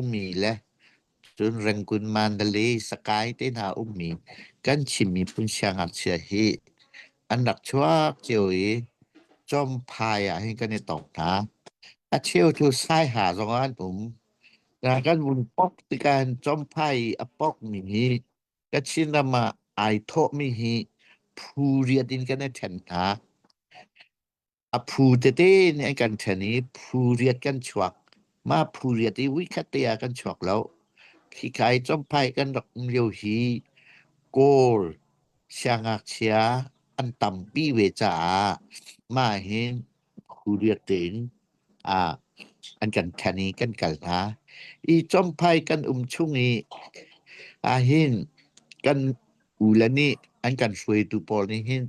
Mi le cun Rangoon, Mandalay, Sakai te hna ummi kan Chin miphun siangngakchia hi an rak chuak cio i Cawmphai ah hin kan i tong hna. A cheu cu Saiha zongah an um. Na kan vun pok tikah hin Cawmphai i a pokmi hi Kachin ram ah ai thawhmi hi phu riat in kan i ṭhen hna. A phu tete nih an kan ṭhen i phu riat kan chuak. Mah phu riat i vuikhat te ah kan chuak lo. Khika i Champhai kan rak um lio hi Kawl siangngakchia an tampi ve caah mah hin phu riat tein ah an kan ṭhen i kan kal hna. I Champhai kan um chung i ahhin kan u le nih an kan hruaitu pawl nih hin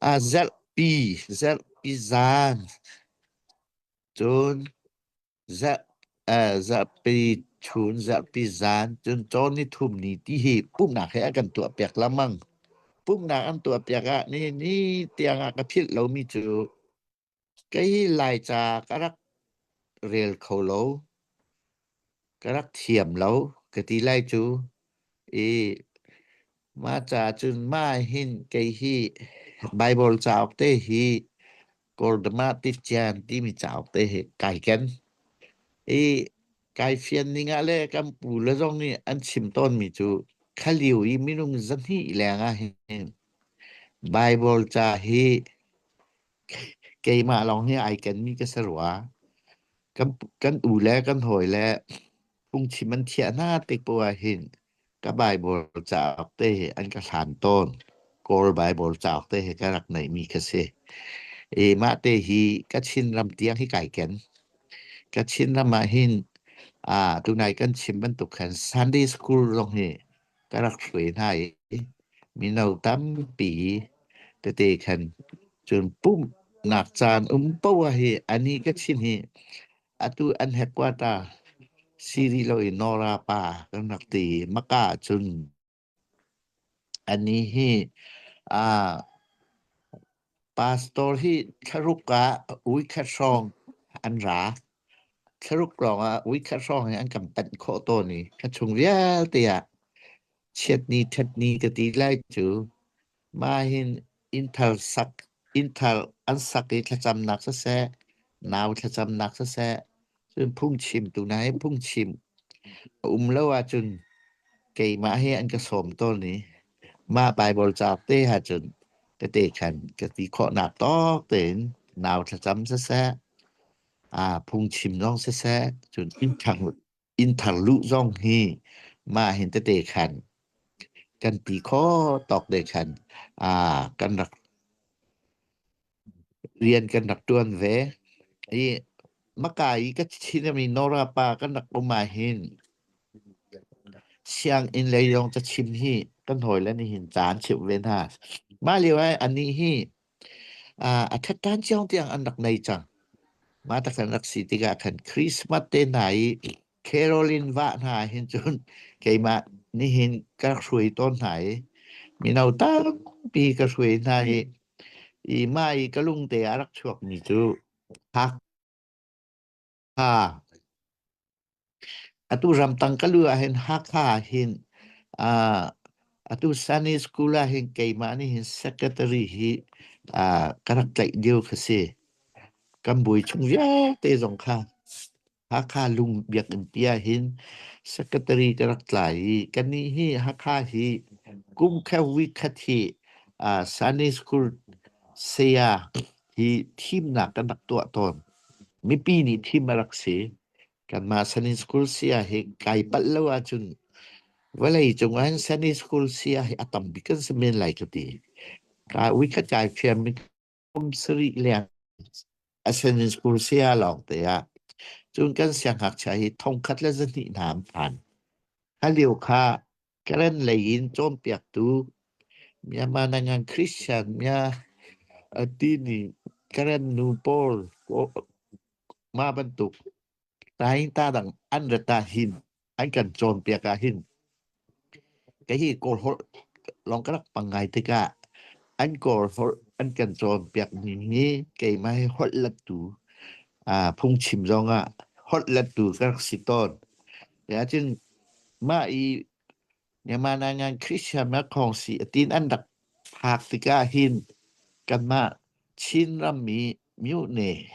A zarhpi, zarhpi zan, cun zarh, zarhpi chun, zarhpi zan, cun cawn nithum ni ti hi pumhnak he a kan tuahpiak lengmang. Pumhnak an tuahpiak ah nihin ni tiang ah ka philh lomi cu kei hi Laica ka rak rel kho lo. Ka rak thiam lo ka ti lai cu. I mah caah cun mah hin kei hi Baibal cauk te hi Kawldama Tician timi cauk te hi kai ken. I kai fian ning ah le kan pu le zong nih an chim tawnmi cu kha lio i minung 200 leng ah hin Baibal ca hi keimah lawng hi ai kenmi ka si rua. Kan u le kan hawi le phungchim an thiah hna tik poah ah hin ka Baibal cauk te hi an ka hlan tawn. Kawl Baibal cauk te hi ka rak neihmi kha si. I mah te hi Kachin ram tiang hi kai ken. Kachin ram ah hin tunai kan chim bantuk khan Sunday school zong hi ka rak hruai hna i mino tampi tete khan cun pumhnak caan um poah hi ani ka chin hi atu an headquarter si rih lo i Nora pa kan rak ti maka cun ani hi pastor hi thlaruk ah uikhat hrawng an ra. Thlaruk lawng ah uikhat hrawng hi an kan panh khawh tawn i ka chung vialte ah chiatni ṭhatni ka ti lai cu mah hin innthar sak innthar an sak i thlacamnak siseh nau thlacamnak siseh cun phungchimtu hna hi phungchim a um lo ahcun keimah hi an ka sawm tawn i mah Baibal cauk te ahcun ka te khan ka ti khawhnak tawk tein nau thlacam siseh phungchim zong siseh cun innthar luh zong hi mah hin tete khan kan ti khawh tawk te khan kan rak rian kan rak ṭuan ve. I maka i ka chinami Nora pa kan rak um ah hin sianginn lei zong cachim hi kan hawile nih hin ca an chimh ve hna. Mah lio ah anih hi a ṭhattan cio tiang an rak nei cang. Mah tak an rak si tikah khan Christmas te hna i Caroline vah hna hin cun keimah nihin ka rak hruai tawn hna i mino tampi ka hruai hna i i mah i ka lungte a rak chuakmi cu Hakha. Atu ramtang ka lu ahhin Hakha ah hin atu Sunday School ah hin keimah nih hin secretary hi ka rak tlaih lio kha si. Kan bawi chung vialte zong kha Hakha lung biakinn pi ah hin secretary ka rak tlai i kannih hi Hakha hi kum khat week khat hi Sunday School saya hi thimnak kan rak tuah tawn. Mipi nih thim a rak si. Kanmah Sunday School saya hi kai palh lo ahcun vawlei cung ah hin Sunday School saya hi a tam bik kan si men lai ka ti. Ka week khat kai fiam kum sarih leng a Sunday School saya lawng te ah cun kan siangngakchia hi 1100 hna an phan. Kha lio kha Karen lei in cawnpiaktu Myanmar nangan Christian mya tini Karen nu pawl mah bantuk ta dang an rat ah hin an kan cawnpiak ah hin kei hi Kawl holh lawng ka rak pang ngai tikah an Kawl holh an kan cawnpiak ning hi keimah hi holh lettu phungchim zong ah Holh lettu ka rak si tawn. Cun mah i Myanmar ngan Christian Khawngsi a tin an rak phak tikah hin kanmah Chin ram i myone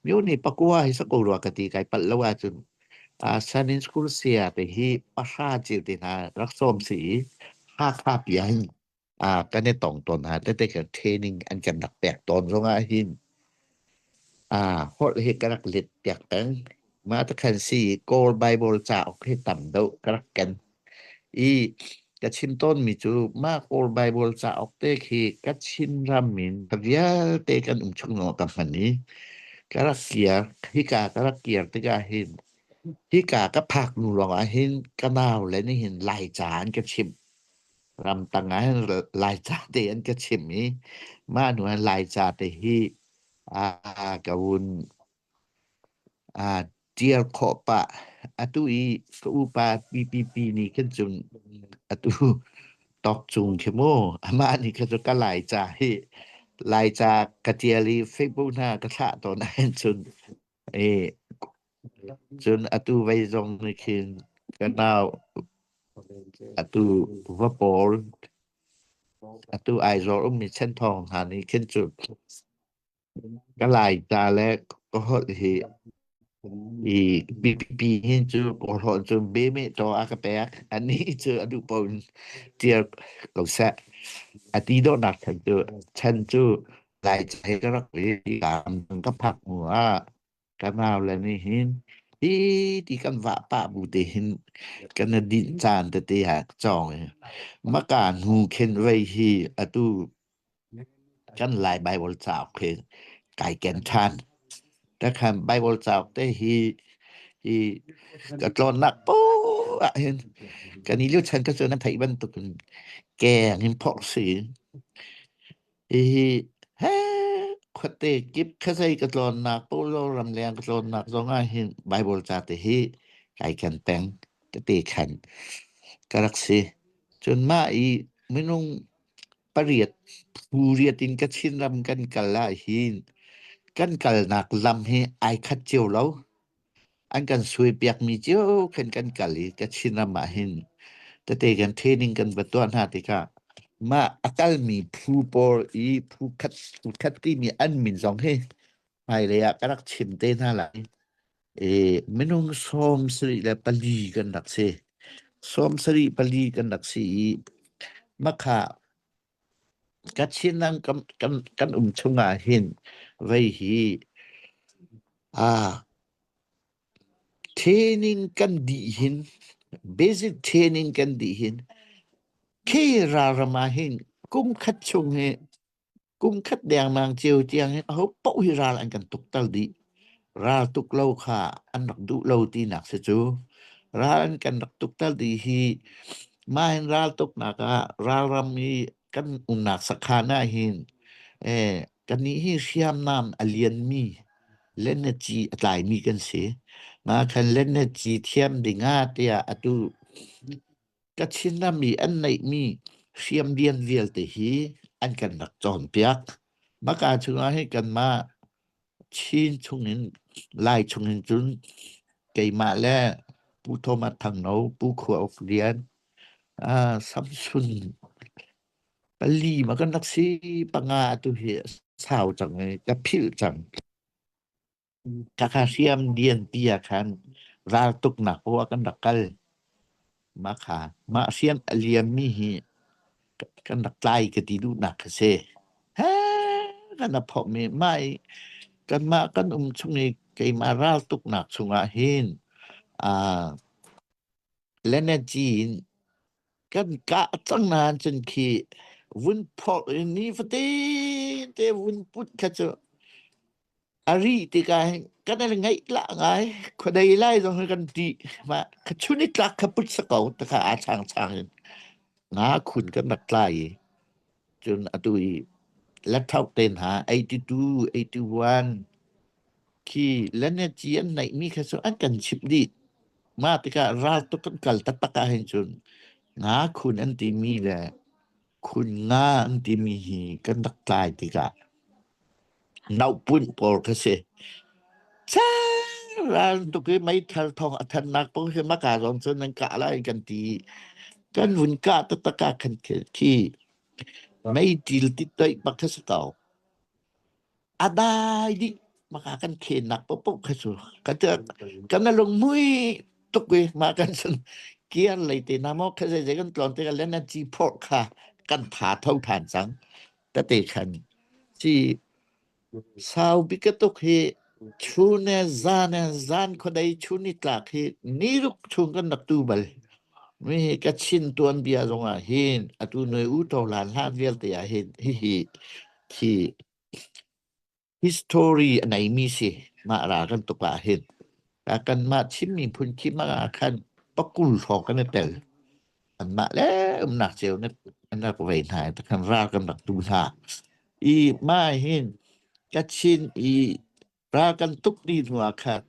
myone pakua hi sako rua ka ti kai palh lo ahcun Sanin School saya te hi pahra ceu te hna rak sawm si i Hakha pi ah hin kan i tong tawn hna tete kan training an kan rak pek tawn zongah hin holh hi ka rak let piak peng. Mah te khan si Kawl Bible cauk hi tam deuh ka rak ken. I ka chim tawnmi cu mah Kawl Bible cauk te khi ka Chin ram in ka vialte kan um chung zongah ka hman i ka rak kir hika ka rak kir tikah hin hika ka phak hnu lawngah hin ka nau le nih hin Laica an ka chimh. Ramtang ah hin Laica te an ka chimh i mah hnu ah Laica te hi ka vun ṭial khawh pah. Atu i ka upa PPP nih khin cun atu tawk cung khi mu amah nih khin cun ka Laica hi Laica ka ṭial i Facebook hna ka thlah tawn ahhin cun cun atu vei zong nih khin ka nau atu va pawl atu Aizawl ummi Chenthawng hna nih khin cun Ka Laica le ka holh hi i BPP hin cu kawlholh cu bemeh taw a ka pek. Anih cu a duh paoh in ṭial ko seh. A ti dawhnak chan cu chan cu Laica he ka rak i ka phak hnu ah ka nau le nih hin hi ti kan vah pah bu te hin kan i dinh caan tete ah cawng i maka hnu khin vei hi atu Kan Lai Baibal cauk hi kai ken ṭhan. Takhan Baibal cauk te hi hi ka tlawnnak poah ah hin kan i lio chan ka cu nan theih bantuk in keng in phorh si. Hihi he khuate kip khuazei ka tlawnnak Polo ramleng ka tlawnnak zong ah hin Baibal ca te hi kai ken peng tete khan ka rak si. Cun mah i minung pariat phu riat in Kachin ram kan kal ahhin kan kalnak lam hi ai khat cio lo. An kan suaipiakmi cio khan kan kal i Kachin ram ah hin tete kan training kan va tuah hna tikah mah a kalmi phu pawl i phu khat phu khat timi an min zong hi hmailei ah ka rak chim te hna lai. I minung 74 kan rak si. 74 kan rak si i makha Kachin ram kan, kan, kan um chungah hin vei hi ah training kan dih hin basic training kan dih hin khi ralram ah hin kum khat chung hi Kum khat dengmang cio tiang hi aho paoh hi ral an kan tukter dih. Ral tuk lo kha an rak duh lo tinak si cu. Ral an kan rak tukter dih hi mah hin ral tuknak ah ralram i kan umnak sakhan ah hin eh, kannih hi hriamnam a lianmi lennaci a tlaimi kan si. Mah khan lennaci thiam ding ah tiah atu Kachin ram i an neihmi hriamlian vialte hi an kan rak cawnpiak. Maka chungah hin kanmah Chin chungin Lai chungin cun keimah le Pu Thomas Thangno, Pu Khua Uk Lian, Samsun pali ma kan rak si panga atu hi sau cang i ka philh cang. Khakha hriam lianpi ah khan raltuknak poah kan rak kal. Mah kha mah hriam a liammi hi kan rak tlai ka ti duhnak kha si. He kan a phawkmi mah i kanmah kan um chung i keimah raltuknak chungah hin aa Lenaci in kan kah cang nain cun khi vun phorh in nifatin te vun put kha cu A rih tikah hin kan i ngaih lah ngai. Khuadei lai zong hi kan ṭih. Mah ka chun i tlak kha put sa ko ti kha aa changchang in nga khun kan rak tlai i cun atu i latthok te hna 82, 81 khi leneci an neihmi kha cu an kan chimh dih. Mah tikah ral tuk kan kal taktak ahhin cun nga khun an timi le khun nga an timi hi kan rak tlai tikah Nauhpunh pawl kha si. Ral tuk i meithal thawng a thannak paoh hi maka zong cun nan kah lai kan ti. Kan vun kah taktak ah khan khi meiṭil tittoih bak kha si ko. A dai dih maka kan khennak paohpaoh kha cu kan kan a lungmui tuk i mah kan cun kiar lei te hna maw kha zeizei kan tlawn tikah le nan ci phorh kha kan tha tho ṭhan cang tete khan ci Sau bik tuk hi chun le zan le zan khuadei chun nitlak hi niruk chung kan rak tu bal. Mi hi Kachin tuanbia zongah hin atu noi u lan hlan vialte ah hin hihi khi history a neimi si mah ra kan tuk ah hin. Kanmah Chin miphun khi mah ah khan pakul hrawng kan i tel. Anmah le umnak cio na an rak vei hna i takhan ral kan rak tu hna. I mah hin Kachin i ral kan tuk dih hnu ah khan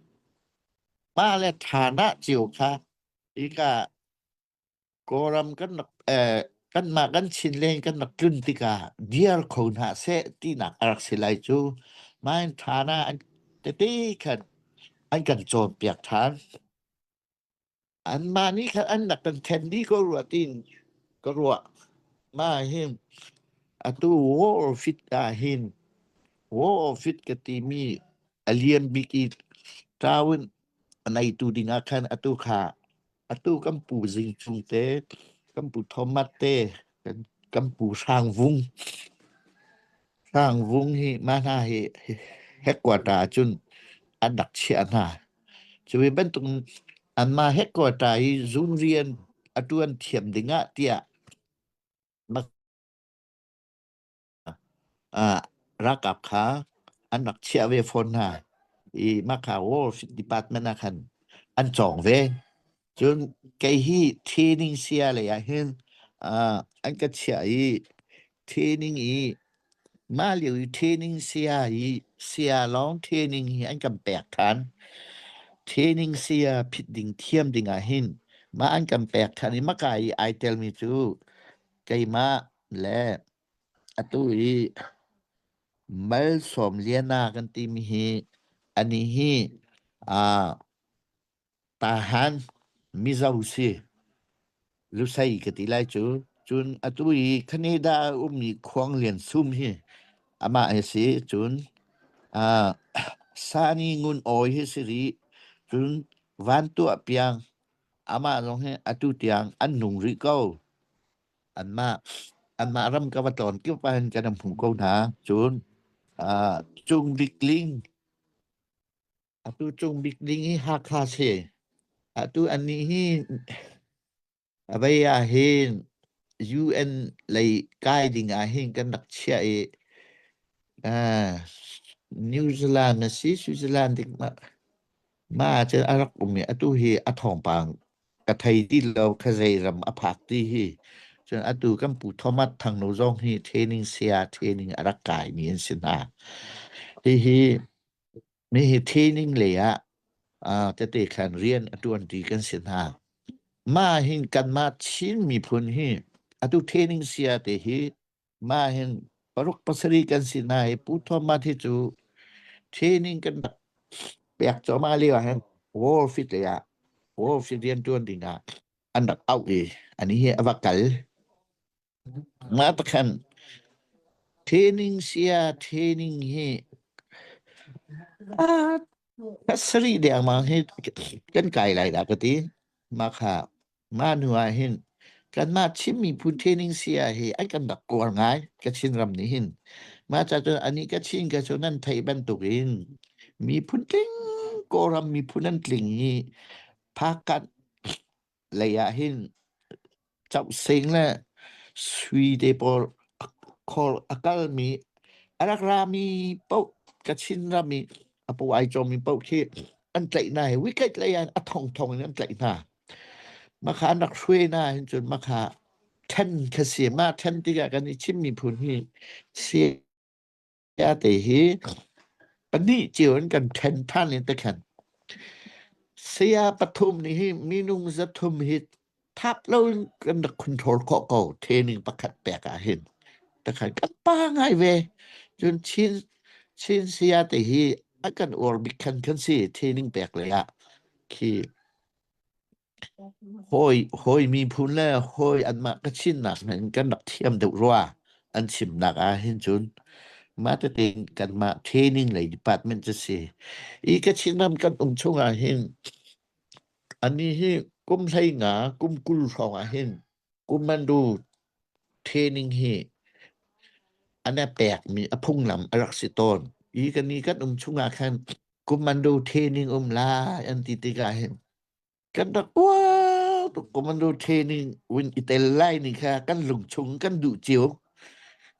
mah le thanah cio kha hika Kawlram kan rak eh, kanmah kan Chinland kan rak tlun tikah diar kho hna seh tinak a rak si lai cu. Mah hin thanah an tete khan an kan cawnpiak ṭhan. Anmah nih khan an rak kan ṭhen dih ko rua tiin ka ruah. Mah hin atu war fit ah hin war fit ka timi a lian bik i ṭau in a neitu ding ah khan atu kha atu kan pu Zing Cung te, kan pu Thomas te, kan, kan pu Hrang Vung. Hrang Vung hi mah hna hi headquarter ah cun an rak chiah hna. Cu ve bantuk anmah headquarter i zung rian a ṭuan thiam ding ah tiah ah ralkap kha an rak chiah ve fawn hna i mah kha War Department ah khan an cawng ve. Cun kei hi training saya lei ah hin uh, an ka chiah i training i mah lio i training saya i saya lawng training hi an kan pek ṭhan. Training saya phit ding thiam ding ah hin mah an kan pek ṭhan i maka i ai telmi cu keimah le atu i Malsawmliana kan timi hi anih hi uh, Tahan Mizo si. Lusei ka ti lai cu. Cun atu i Canada a ummi Khuang Lian Sum hi amah hi si. Cun uh, Sani Ngun Awi hi si rih. Cun Van Tuah Piang amah zong hi atu tiang an nung rih ko. Anmah anmah ram ka va tlawn kip ahhin kan hmuh ko hna. Cun uh, Cung Bik Ling atu Cung Bik Ling hi Hakha si. Atu annih hi a vei ah hin UN lei kai ding ah hin kan rak chiah i uh, New Zealand a si Switzerland dik ma ma cu a rak um i atu hi a thawngpang ka thei ti lo kha zei ram a phak ti hi cun atu kan pu Thomas Thangnu zong hi training saya training a rak kai mi an si hna hihi mi hi training lei ah uh, tete khan rian a tuan ti kan si hna ma hin kanmah Chin miphun hi atu training saya te hi Mah hin paruk pasarih kan si hna i Pu Thomas hi cu training kan rak pek cuahmah lio ah hin Wall Street lei ah Wall Street rianṭuan ding ah an rak auh i ani hi a va kal. Mah takhan training sia training hi ah pasarih dengmang hi kan kai lai dah ka ti. Mah kha Mah hnu ah hin kanmah Chin miphun training saya hi an kan rak kawl ngai Kachin ram nih hin. Mah ca cun anih Kachin ka cu nan theih bantukin miphun tling Kawlram miphun an tling i Phakanh lei ah hin Chohsing le Sui te pawl khawl a kalmi a rak rami paoh Kachin ram i a paw ai cawmmi paoh khi an tlaih hna i wicket lei ah a thongthong in an tlaih hna. Makha an rak hruai hna hin cun makha ṭhen kha si. Mah ṭhen tikah kan i Chin miphun hi sia te hi pahnih cio in kan ṭhen ṭhan in tikhan saya pathum nih hi minung 300 hi thap loin kan rak control khawh ko training pakhat pek ah hin takhan kan pa ngai ve cun Chin Chin saya te hi. A kan uar bik khan kan si training pek lei ah khi hawi hawi miphun le hawi anmah ka chinnak in kan rak thiam deuh rua an chimnak ah hin cun mah tete kanmah training lei department cu si i ka Chinram kan um chung ah hin ani hi kum 15 kum 20 hrawng ah hin kummandu training hi an i pekmi a phunglam a rak si tawn. I kan i kan um chungah khan commando training um lai an ti tikah hin kan rak uar tuk commando training win i tel lai ni kha kan lungchung kan duh cio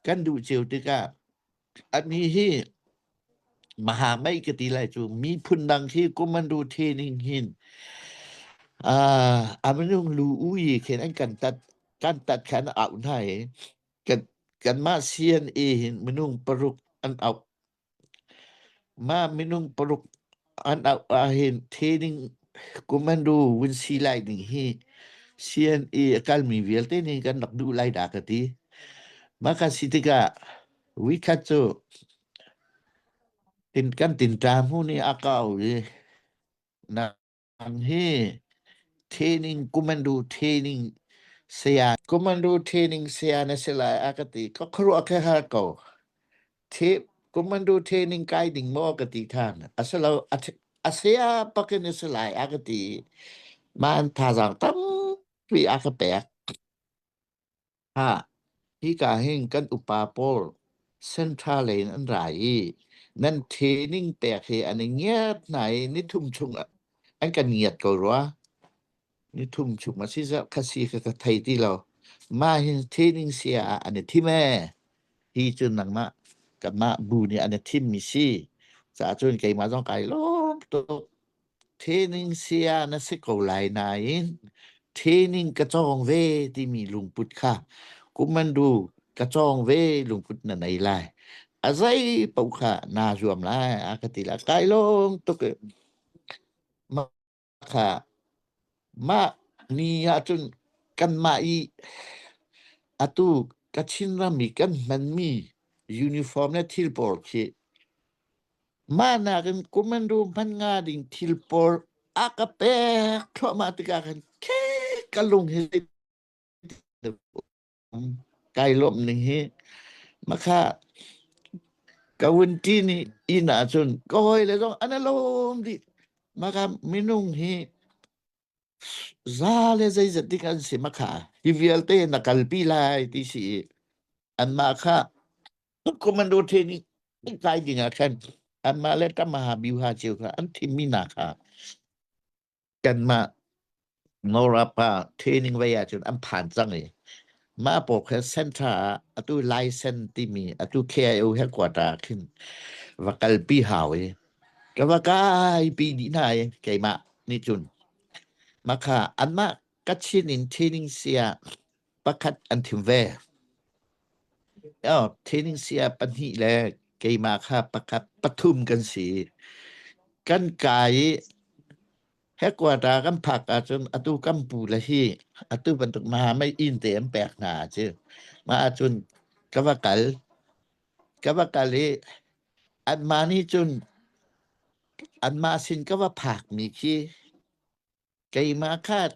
kan duh cio tikah ani hi Mahamei ka ti lai cu miphun dang khi commando training hin a minung lu u yi khin an kan tat kan tat khan a auh hna i kan kanmah CNA hin minung paruk an auh mah minung paruk an auh ahhin training commando vun si lai ding hi CNA a kalmi vialte nih kan rak duh lai dah ka ti mah ka si tikah Wikhat cu kan tinṭa hmun i a kau i nang hi training commando training saya commando training saya na si lai a ka ti. Ka khuaruah ka har ko. The commando training kai ding maw ka ti than. Asilo a saya pakin a si lai a ka ti. Mah an thazaang tampi a ka pek. Ha, hika hin kan upa pawl Central lei in an ra i nan training pek hi an i ngiat hna i nithum chung an kan ngiat ko rua. Nithum chung a si kha si kha ka thei ti lo. Mah hin training sia ah an i thim ee. Hi cu nangmah kanmah bu nih an i thimmi si. Caah cun keimah zong kai lawm tuk. Training saya na si ko lai nain training ka cawng ve timi lungput kha kumandu ka cawng ve lungput na nei lai. A zei paoh kha naa zuam lai a ka ti la. Kai lawm tuk i mah kha mah ni ahcun kanmah i atu Kachin ram i kan hmanmi uniform le thil pawl khi Mah nakin commando hman nga ding thil pawl a ka pek thluahmah tikah khan ka lung hi kai lawmh ning hi makha ka wunti nih inn ahcun ka hawile zong an i lawm dih. Maka minung hi za le zeizat dik an si makha hi vialte na kalpi lai ti si i anmah kha Commando training kai ding ah khan anmah le tamaha biuha cio kha an thimmi hna kha kanmah Norapa training vei ahcun an phan cang i mah pawl kha center ah atu license timi atu KIO headquarter ah khin va kalpi hau i ka va kai pi dih hna i keimah nih cun makha anmah Kachin in training sia pakhat an thim ve. Training saya pahnih le keimah kha pakhat pathum kan si. Kan kai i headquarter kan phak ahcun atu kan pu le hi atu bantuk maha mei inn te an pek hna cu. Mah ahcun ka va kal. Ka va kal i anmah nih cun anmah sin ka va phakmi khi keimah kha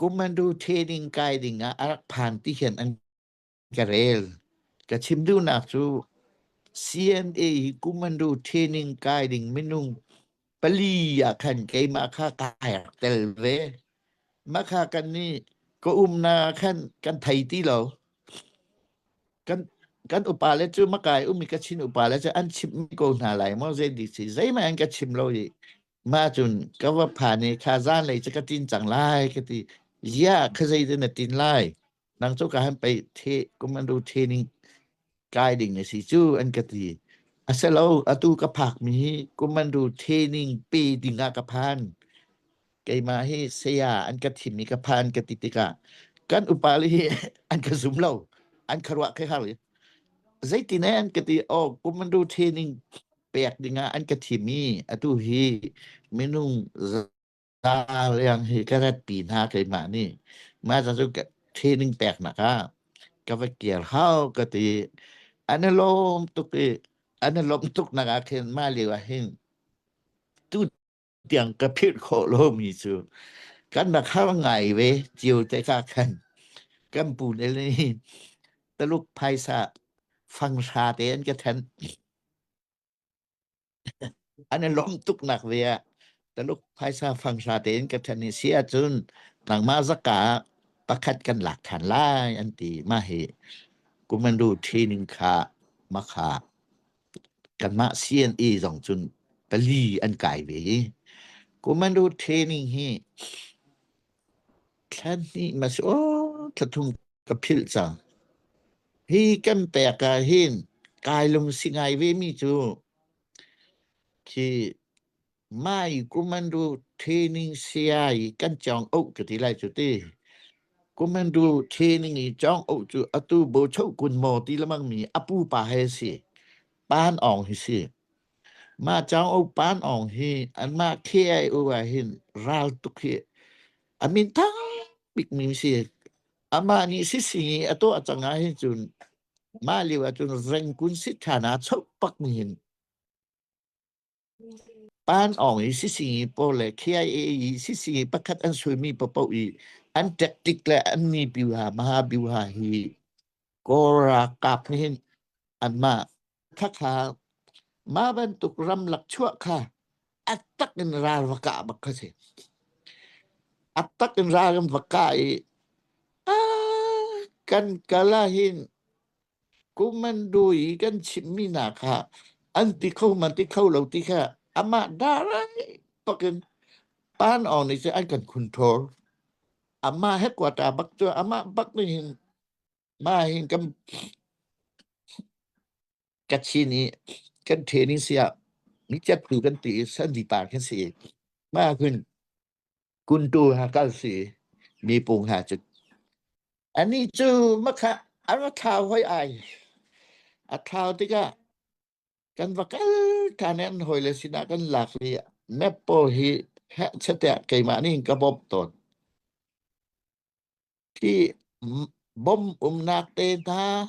commando training kai ding ah a rak phan ti hian an ka rel. Ka chim duhnak cu CNA hi commando training kai ding minung pali ah khan keimah kha kai rak tel ve. Mah kha kan nih ka umnak khan kan thei ti lo. Kan kan upa le cu makai umi ka chin upa le cu an chimh ko hna lai maw zei dik si zeihmanh an ka chim lo i mah cun ka va phan i kha zanlei cu ka tin cang lai ka ti. Ziah kha zei na tin lai? Nang cu ka han pei the commando training kai ding na si cu an ka ti. Asilo atu ka phak mi hi commando training pe ding ah ka phan. Keimah hi saya an ka thim i ka phan ka ti tikah kan upa le hi an ka zum lo. An kharuah kai har i zeitin an ka ti oh commando training pek ding ah an ka thim i atu hi minung liang hi ka ratpi hna keimah nih mah ca cu training peknak ah ka va kir hau ka ti an i lawm tuk i. An i lawmh tuk nak ah khin mah lio ah hin tu tiang ka philh khawh lomi cu kan rak har ngai ve cio te ka khan kan pu ne nih Taluk phaisa fanghra te an ka then. An i lawmh tuk nak ve ah Taluk phaisa fanghra te in ka then i si ahcun nangmah zaka ah pakhat kan lak than lai an ti. Mah hi Kumandu training kha makha kanmah CNA zong cun pali an kai ve i Kumandu training hi thla hnih ma si aw thla thum ka philh cang. Hi kan pek ah hin kai lungsi ngai ve mi cu khi mai Kumandu training saya i kan cawng oh ka ti lai cu ti. Kumandu training i cawng oh cu atu bo cho kun maw ti lamang mi apu pa he si. Pan ong hi si. Mah cawng oh pan ong hi anmah KIO ah hin ral tuk hi a min thang bik mi si. Amah nih sising i a tuah cang ah hin cun mah lio ah cun Rengkun sithan ah choh pak mi hin Pan Aung i sisingi pawl le KIA i sisingi pakhat an suimi paohpaoh i an tactic le an ni biuha maha biuha hi Kawl ralkap nih hin anmah khakha mah bantuk ramlak chuah kha a tak in ral va kah bak kha si. A tak in ral kan va kah i kan kal ah hin Kumandu i kan chimmi hna kha an ti kho man ti kho lo ti kha amah direct bakin pan awng nih cun an kan control. Amah headquarter bak cu amah bak nih hin mah hin kan Kachin i kan training sia mi chattu kan ti i sanvi par kan si. Mah kun kuntu ha kal si mi pung ha cu Anih cu makha a ra thlau hoi ai. A thlau tikah kan va kal ṭhan i an hawile sinah kan lak i map pawl hi heh tiah keimah nih ka bawmh tawn. Khi bom umnak te hna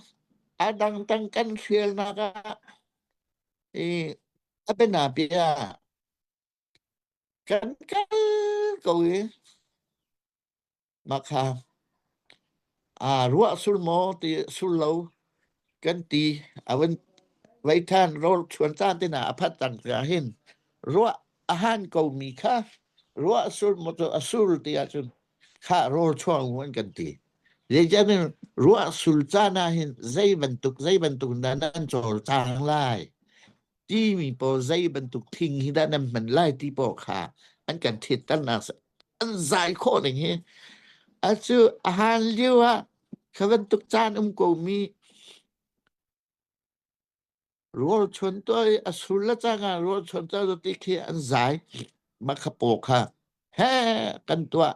a dangdang kan hrialnak ah i a bianabia kan kal ko i Mah kha aa ruah sul maw ti sul lo kan ti a van vei ṭhan rawl chuan caan te hna a phanh cang tikah hin ruah a han komi kha ruah sul maw cu a sul ti ahcun kha rawl chuang u an kan ti. Zeicahtiah ruah sul caan ah hin zei bantuk zei bantuk dah nan cawlcang lai timi pawl zei bantuk thing hi dah nan hman lai ti pawl kha an kan thitternak an zai khawh ning hi acu a han lio ah kha bantuk caan um ko mi rawl chun toi a sul la changa rawl chun toi ti khi an zai ma kha po kha he kan tuah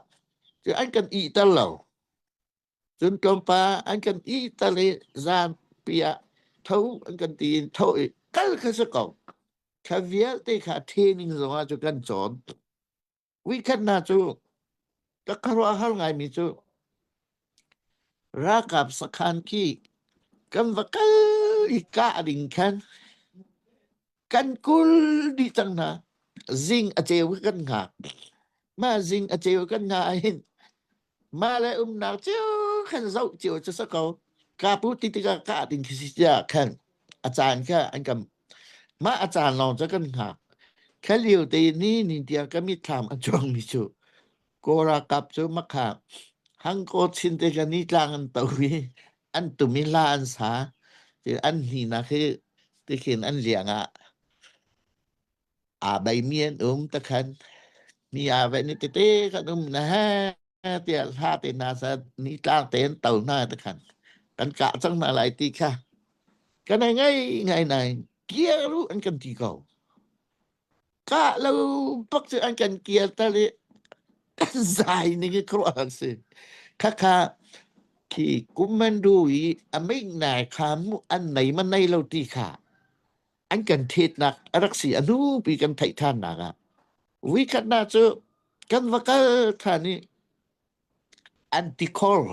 cu an kan i ter lo Cun tlawmpal an kan ihter i zaanpi ah tho an kan ti in tho i kal kha si ko. Kha vialte kha training zongah cu kan cawn. Weekend hna cu ka khuaruahhar ngaimi cu ralkap sakhan khi kan va kal i kah ding khan kan kul dih cang hna. Zing a ceu kan hngak. Mah zing a ceu kan hngah ahhin mah le umnak cio khan zoh cio cu si ko. Kapu ti tikah kah ding khi si tiah khan a caan kha an kan mah a caan lawng cu kan hngak. Kha lio te ni ni tiang ka mitthlam a cuangmi cu Kawl ralkap cu makha hangkaw chin te ka nitlang an to i an tum i hla an sa. An hninak hi tikhin an liang ah aa beimi an um takhan ni aa ve ni tete kan um na he tiah hla te hna sa nitlang te an to hna takhan kan kah cang hna lai ti kha kan ai ngai ngai nai kiar u an kan ti ko kah lo bak cu an kan kiar tal i kan zai ning i khuaruah an si khakha khi kummandu i a ming nai kha mu an nei ma nei lo ti kha an kan thetnak a rak si a hnu pi kan theih than nak ah weekend na cu kan va kal than i an tikhor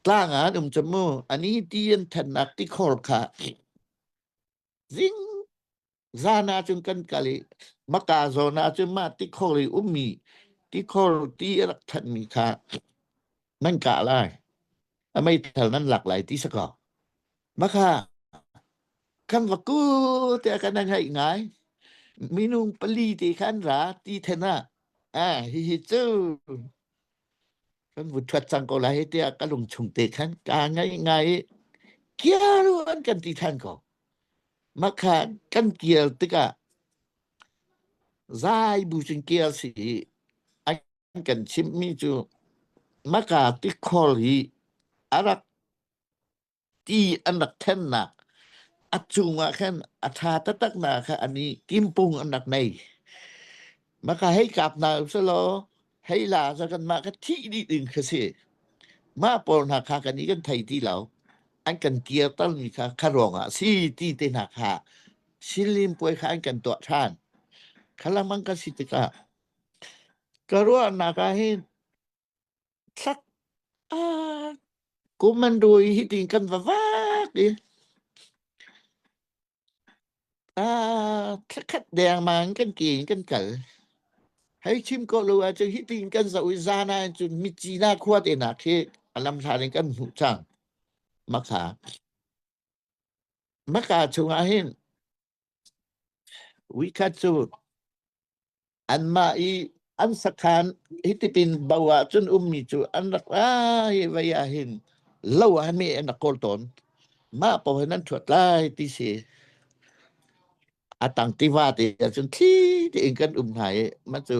tlang ah an um cu mu ani ti an thannak tikhor kha. Zing zan ah cun kan kal i Maka zawn ah cun mah tikhor i ummi tikhor ti a rak thanmi kha nan kah lai. A meithal nan lak lai ti si kaw. Maka kan va ku tiah kan ngaih ngai. Minung pali te khan ra ti then ah ah hihi cu kan vu thuat cang ko lai tiah ka lung chung te khan ka ngai ngai i kiaru an kan ti than ko. Makha kan kial tikah zai bu cun kial si i an kan chimhmi cu maka tikhor hi a rak ti an rak thennak a cungah khan a ṭha taktak na kha an i kimpung an rak nei. Maka hei kap hna usalaw hei la za kan mah ka thih dih ding kha si. Mah pawl hna kha kan i kan thei ti lo. An kan kirter mi kha kha ruangah si ti te hna kha Sinlim puai kha an kan tuah ṭhan. Khalamang ka si tikah ka ruahnak ah hin thlak ah kum an rui hi tin kan va vak i ah thlakhat dengmang kan ke in kan kal. Hei chim ko lo ahcun hi tin kan zoh i zan ah cun Myitkyina khua te nak khi a lamhlat in kan hmuh cang. Makha. Maka chungah hin uikhat cu anmah i an sakhan hitipin bo ah cun ummi cu an rak ra hi vei ah hin lo ah mi an rak kawl tawn. Mah paoh hin an ṭhuat lai ti si. A tang tiva te ahcun thli tein kan um hna i mah cu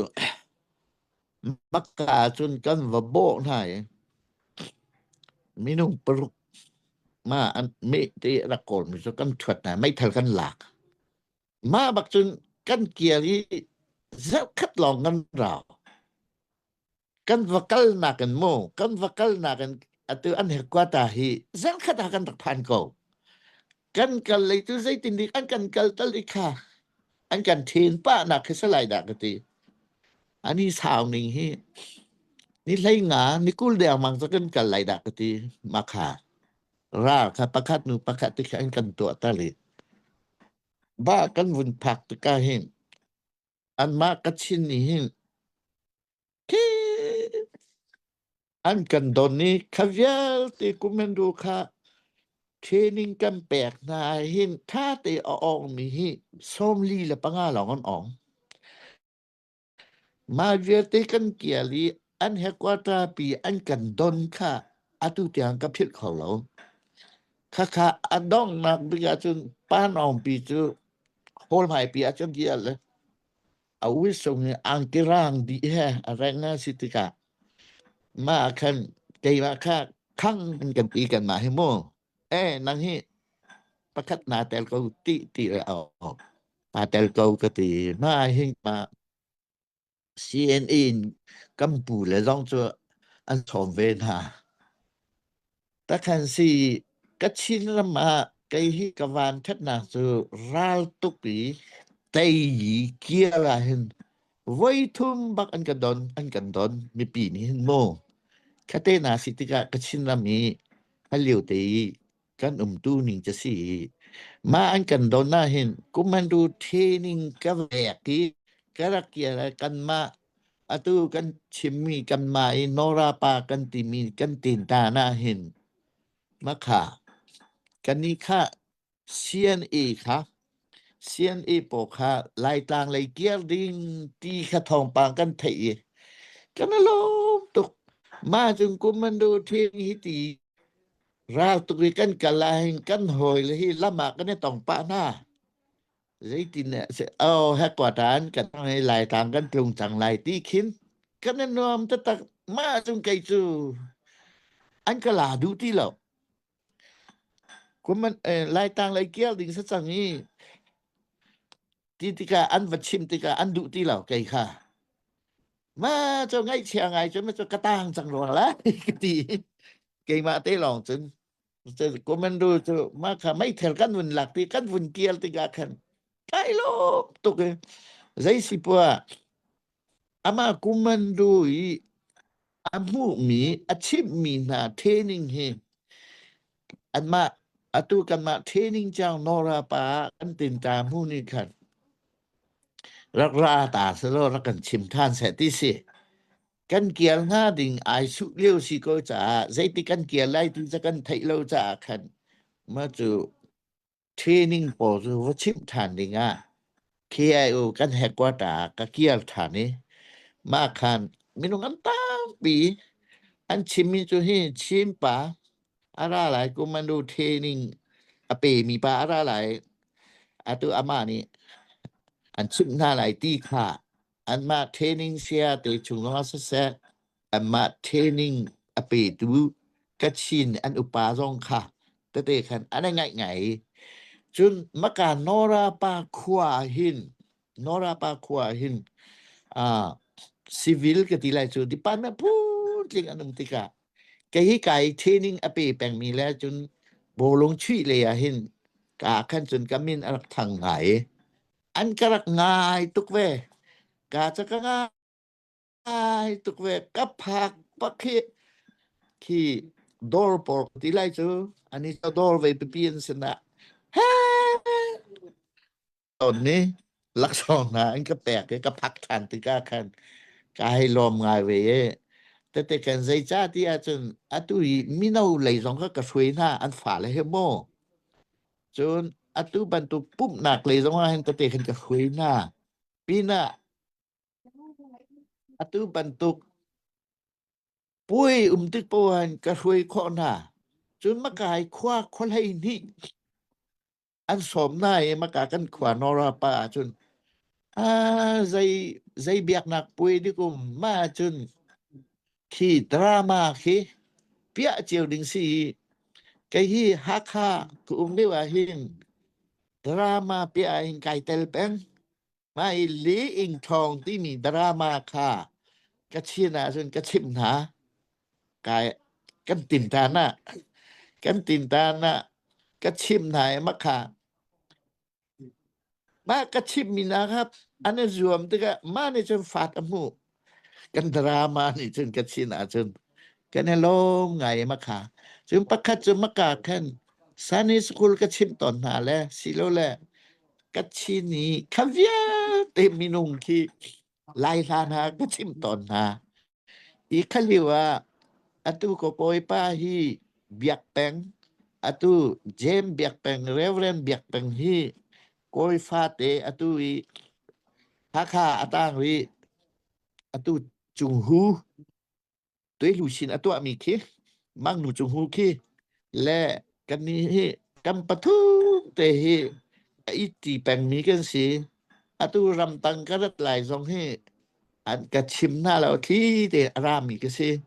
Makka ahcun kan va bawh hna i minung paruk ma an meh te rak kawlmi cu kan ṭhuat hna meithal kan lak. Mah bak cun kan kir i zarhkhat lawng kan rau. Kan va kalnak in mu, kan va kalnak in atu an headquarter hi zarhkhat ah kan rak phan ko. Kan kal lei cu zeitin dik an kan kal tal i kha an kan then pah nak khi salai dah ka ti. Ani sau ning hi ni hlei nga ni kul dengmang cu kan kal lai dah ka ti ma kha ral kha pakhat nu pakhat ti kha an kan tuah tal i ba kan vun phak tikah hin anmah Kachin nih hin khi an kan don i kha vialte kumendo kha training kan pek hna hin tha te a awngmi hi 45 lawng an awng. Mah vialte kan kial i an headquarter pi an kan don kha atu tiang ka philh kho lo. Khakha a donghnak bik ahcun panawngpi cu hall hmaipi ahcun kial le a uisung hi angki rang dih he a reng a si tikah mah ah khan keimah kha khang an kan ti kanmah hi mu eh nang hi pakhat naa tel ko ti ti le au aa tel ko ka ti mah hi mah CNA in kan pu le zong cu an sawm ve hna. Takhan si Kachin ram ah kei hi ka van ṭhatnak cu ral tuk i tei i kir ah hin voi thum bak an ka don an kan don mipi nih hin mu khate na si tikah Kachin ram i a lio te i kan umtu ning ca si i mah an kan don ah hin kumandu training ka vek i ka rak kir ah kanmah atu kan chimmi kanmah i Nora pa kan timi kan tin ta na hin makha kani kha CNA kha CNA pawl kha Laitlang lei kir ding ti kha thawngpang kan theih i kan i lawm tuk mah cung kumandu training hi ti Ral tuk i kan kal ahhin kan hawile hi lam ah kan i tong pah hna. Zeitin oh headquarter kan hei Laitlang kan tlung cang lai ti khin kan i nuam taktak. Mah cun kei cu an ka la duh ti lo. Kum Laitlang lei kial ding si cang i ti tikah an va chim tikah an duh ti lo kei kha. Ma cu ngaihchia ngai cu ma cu ka tang cang rua lai ka ti. Keimah te lawng cun commando cu mah kha meithal kan vun lak ti kan vun kial tikah khan kai lawm tuk i zei si poah amah commando i a hmuhmi a chimhmi hna training hi anmah. Atu kanmah training cang Nora pa kan tin ta hmu nih khan rak ra ta selaw rak kan chim than seh ti si. Kan kial hnga ding ai suh lio si ko caah zeiti kan kial lai ti ca kan theih lo caah khan ma cu training pawl cu va chimh ṭhan ding ah KIO kan headquarter ah ka kir ṭhan i mah khan minung an tampi an chimmi cu hi Chin pa a ra lai kumanu training a pemi pa a ra lai atu amah nih an chimh hna lai ti kha anmah training saya te chung zongah siseh anmah training a petu Kachin an upa zong kha tete khan an i ngaih ngai. Cun maka Nora pa khua hin Nora pa khua hin uh, civil ka ti lai cu department phun an um tikah kei hi kai training a pe pengmi le cun bawlung chuih lei ah hin ka khan cun ka min a rak thang ngai an ka rak ngai tuk ve ka ca ka ngai tuk ve ka phak pak khi khi dawr por ti lai cu ani cu dawr ve pipi an sinah he ton ni laksawng hna an ka pek i ka phak ṭhan tikah khan ka hei lawm ngai ve i tete kan zeicah ti ahcun atu i mino lei zong kha ka hruai hna an fale he maw Cun atu bantuk pumhnak lei zongah hin tete khan ka hruai hna. Pinah atu bantuk puai um tik paoh ah hin ka hruai khawh hna. Cun makai khua khuahlei nih an sawm hna i maka kan khua Nora pa ahcun ah zei zei biaknak puai dik um mah ahcun khi drama khi piah cio ding si i kei hi Hakha ka um lio ah hin drama piah ah hin kai tel peng. Mah i Li Ing Thawng timi drama kha ka chin ahcun ka chimh hna. Kai kan tintan ah kan tintan ah ka chimh hna i makha Mah ka chimmi hna kha an i zuam tikah mah nih cun fat a hmuh. Kan drama nih cun ka chin ahcun kan i lawm ngai i makha. Cun pakhat cu maka khan Sunday school ka chimh tawn hna le silole ka chin i kha vialte minung khi Lai hla hna ka chimh tawn hna. Hi kha lio ah atu ka kawipa hi Biak Peng, atu James Biak Peng, Reverend Biak Peng hi kawi fate atu i Hakha a tang rih. Atu Cunghu tuihlu sin a tuahmi khi Mangnu Cunghu khi le kannih hi kan pathum te hi a it-ṭi pengmi kan si. Atu ramtang ka rat lai zong hi an ka chim hna lo thli te a rami ka si.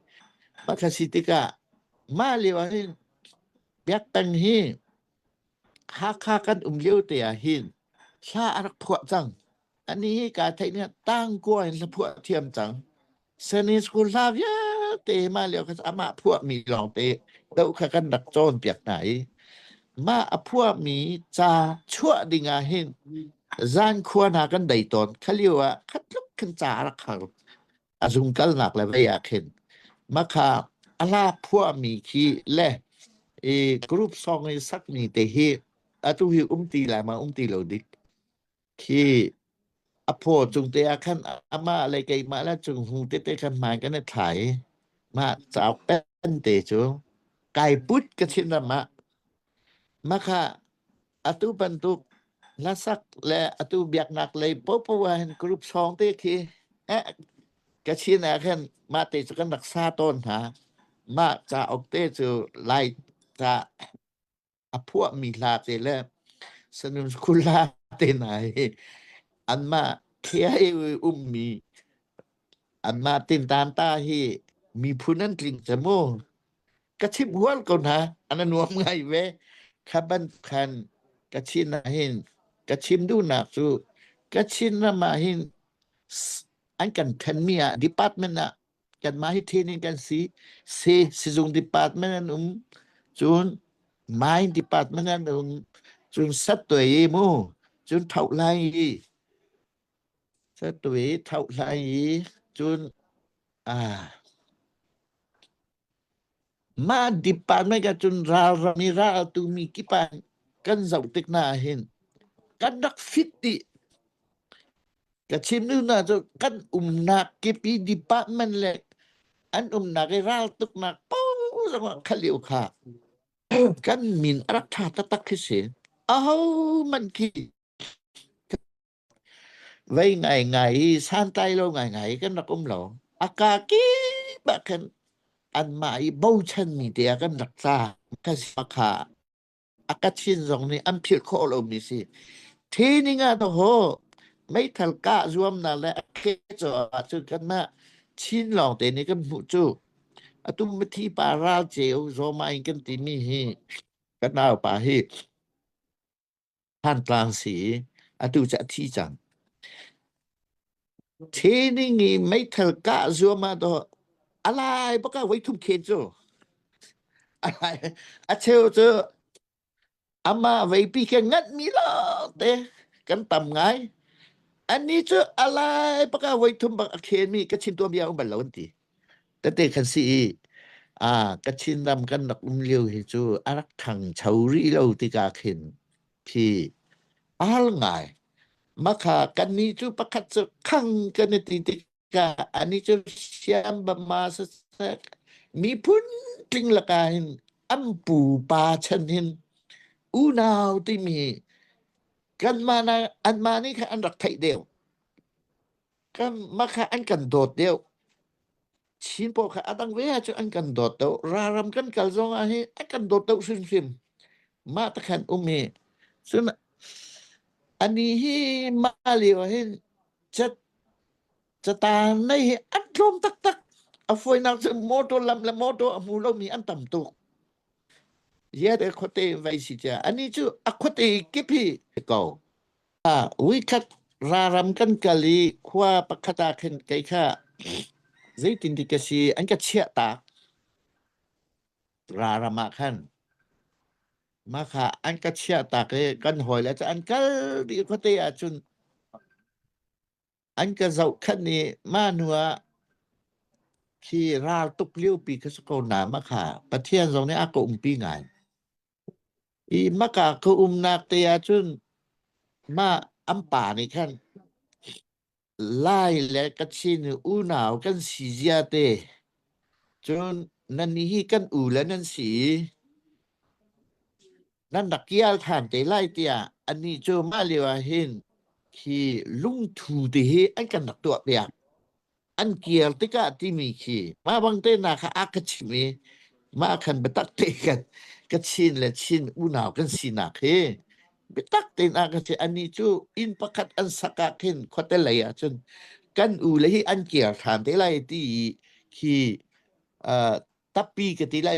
Mah kha si tikah mah lio ah hin biakṭeng hi Hakha kan um lio te ah hin hla a rak phuah cang. Ani hi kaa theih ning ah tangkua in hla phuah thiam cang. Sunday school hla vialte mah lio kha amah phuahmi lawngte doh kha kan rak cawnpiak hna i mah a phuahmi ca chuah ding ah hin zan khua hna kan dei tawn. Kha lio ah kha tluk khin ca a rak har. A zung kalnak le vei ah khin makha a hla phuahmi khi le i group song i sakmi te hi atu hi um ti lai ma um ti lo dik. Khi a phaw cung te ah khan amah le keimah le cung hung tete khan hmai kan i thla i mah cauk pen te cu kai put ka chin ram ah makha atu bantuk hlasak le atu biaknak lei popo ah hin group song te khi eh ka chin ah khan mah te cu kan rak sa tawn hna mah cauk te cu lai ca a phuahmi hla te le sanun kula te hna hi anmah KIA ummi anmah tintan ta hi miphun an tling ca mu ka chimh hual ko hna an nuam ngai ve kha ban khan ka chin ah hin ka chim duhnak cu ka chin ram ah hin an kan thenmi ah department ah kanmah hi training kan si si sizung department an um cun mine department an um cun sattuai i mu cun tho lai i sattuai tho lai i cun ah. Mah department ah cun ralram i ral tumi kip ah kan zoh tik hna ahhin kan rak fit dih. Ka chim duh hna cu kan umnak kip i department le an umnak i raltuknak paoh zong ah kha lio kha kan min a rak ṭha taktak khi si. Ahohmanh khi Vei ngaingai i santlai lo ngaingai i kan rak um lo. A kaa kip ah khan anmah i bochanmi te ah kan rak tla. Ka kha a Kachin zong nih an philh khawh lomi si. Training ah haw meithal kah zuamnak le a ke caw ahcun kanmah Chin lawng te nih kan hmuh cu. Atu mithi pa ral ceu zawma in kan timi hi ka naupa hi Thantlang si i atu cu a thi cang. Training i meithal kah zuam ah dawh a lai bak ah voithum khen cu. A lai a cheu cu amah veipi khe nganhmi lawngte kan tam ngai. Annih cu a lai bak ah voithum bak a khenmi ka chin tuanbia um bal lo an ti. Tete kan si i Kachin ram kan rak um lio hi cu a rak ṭhangcho rih lo tikah khin khi a har ngai. Makha kannih cu pakhat cu khang kan i ti tikah anih cu siam bama siseh miphun tling lakah hin an pupa chan hin unau timi kanmah na anmah nih khan an rak theih deuh. Kan mah kha an kan dawt deuh. Chin pawl kha a dang ve ahcun an kan dawt deuh. Ralram kan kal zong ah hin an kan dawt deuh hrimhrim. Mah te khan um hi. Cun ani hi mah lio ah hin cat catan nei hi an tlawm taktak. A fawinak cu motor lam le motor a hmu lomi an tam tuk. Ziah khuate in vai si cia. Ani cu a khuate kip hi ko. Voikhat raram kan kal i khua pakhat ah khin kei kha zeitin ti ka si an ka chiah tak. Raram ah khan mah kha an ka chiah tak i kan hawile cu an kal dih khuate ahcun an ka zohkhenh i mah hnu ah khi ral tuk liopi ka si ko na mah kha Pathian zong nih a ka umpi ngai. I maka ka umnak te ahcun mah an pa nih khan Lai le Kachin unau kan si zia te cun nannih hi kan u le nan si i nan rak kial than te lai tiah annih cu mah lio ah hin hi lungthu te hi an kan rak tuah piak. An kir tikah timi khi mah bang te na kha a ka chimh i mah khan biatak te kan ka Chin le Chin unau kan sinak hi biatak tein a ka chimh. Annih cu inn pakhat an sak ah khin khuate lei ah cun kan u le hi an kir ṭhan te lai ti khi uh, tappi ka ti lai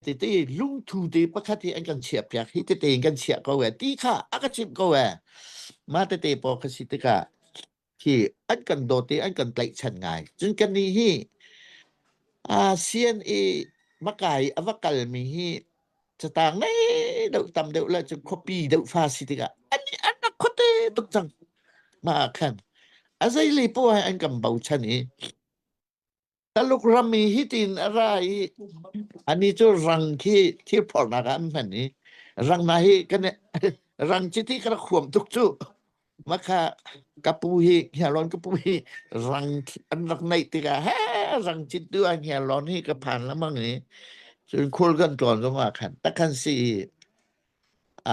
tete lungthu te pakhat hi an kan chiah piak hi tete in kan chiah ko e ti kha a ka chimh ko e ma tete paw ka si tikah khi an kan dawt i an kan tlaihchan ngai cun kan nih hi ASEAN i makai a va kalmi hi catang nei deuh tam deuh le cun khuapi deuh fa si tikah an an rak khuate tuk cang ma khan a zei le poah an kan bochan i Taluk ram i hitin a ra i ani cu rang khi thil phornak ah an hman i rang na hi kan rang chiti ka rak huam tuk cu makha ka pu hi Hniarlawn ka pu hi rang an rak neih tikah he rang cit tu ah Hniarlawn hi ka phan lengmang i cun khul kan tlawn zong ah khan takhan si i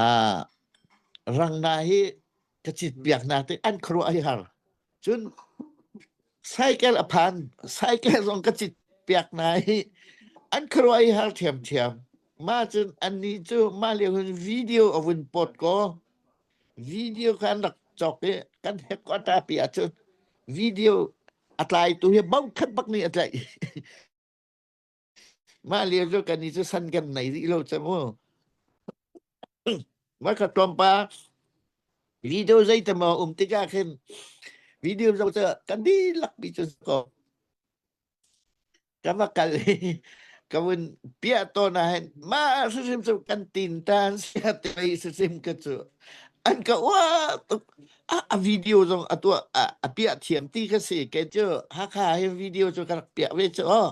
a rang na hi ka cit piak na te an khuaruah hi har Cun cycle a phan. Cycle zong ka cit piak hna i an khuaruah i har ṭhiamṭhiam. Mah cun annih cu mah lio hin video a vun pawt kaw video kha an rak cawk i kan headquarter pi ahcun video a tlaitu hi bokhat bak nih a tlaih. Mah lio cu kan i cu san kan nei rih lo cu mu. Mah kha tlawmpa video zei te maw um tikah khin video zoh cu kan dihlak mi cu ko ka va kal i ka vun piah tawn ah hin mah hrimhrim cu kan tin tan sia te hrimhrim ka cu an ka uah tuk a, a video zong a tuah a, a piah thiam ti ka si kei cu Hakha hi video cu ka rak piah ve cu aw.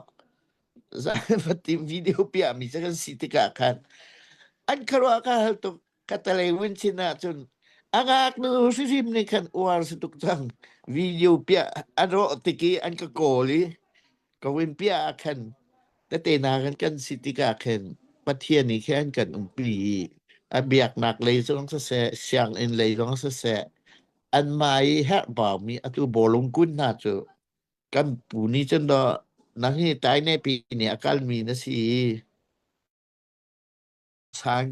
Zan video piahmi cu kan si tikah khan an khuaruah ka hal tuk. Ka talei win chin ahcun a ngaknu hrimhrim nih khan uar si tuk cang. Video piah an rawh tik i an ka kawl i ka win piah ah khan tete hna kan kan si tikah khin Pathian nih khin kan umpi i a biaknak lei zong siseh, sianginn lei zong siseh, anmah i herhbaumi atu bawlung kun hna cu kan pu nih cun dawh nang hi Taine pi nih a kalmi na si i sang.